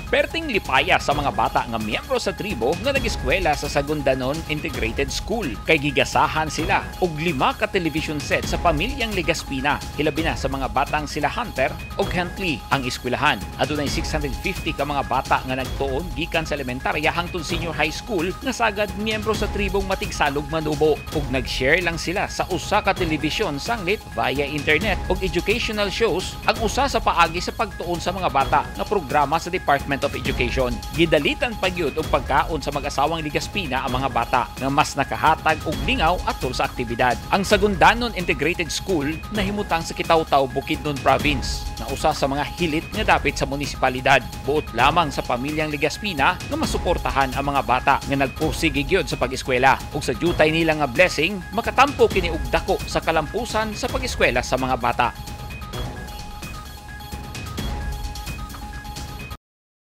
Perting lipaya sa mga bata nga miyembro sa tribo nga nag-eskwela sa Sagundanon Integrated School kay gigasahan sila og lima ka television set sa pamilyang Legaspina, hilabi na sa mga batang sila Hunter ug Huntley. Ang eskwelahan adunay 650 ka mga bata nga nagtuon gikan sa elementarya hangtod senior high school nga sagad miyembro sa tribong Matigsalog Manubo, ug nag-share lang sila sa usa ka telebisyon sanglit via internet ug educational shows, ang usa sa paagi sa pagtuon sa mga bata nga programa sa Department of Education. Gidalitan pa gyud og pagkaon sa mag-asawang Legaspina ang mga bata nga mas nakahatag og lingaw atol sa aktibidad. Ang Sagundanon Integrated School nahimutang sa Kitaotao, Bukidnon Province, na usa sa mga hilit nga dapit sa munisipalidad. Buot lamang sa pamilyang Legaspina nga masuportahan ang mga bata nga nagpursige gyud sa pag-eskwela, ug sa jutay nila nga blessing, makatampo kini og dako sa kalampusan sa pag-eskwela sa mga bata.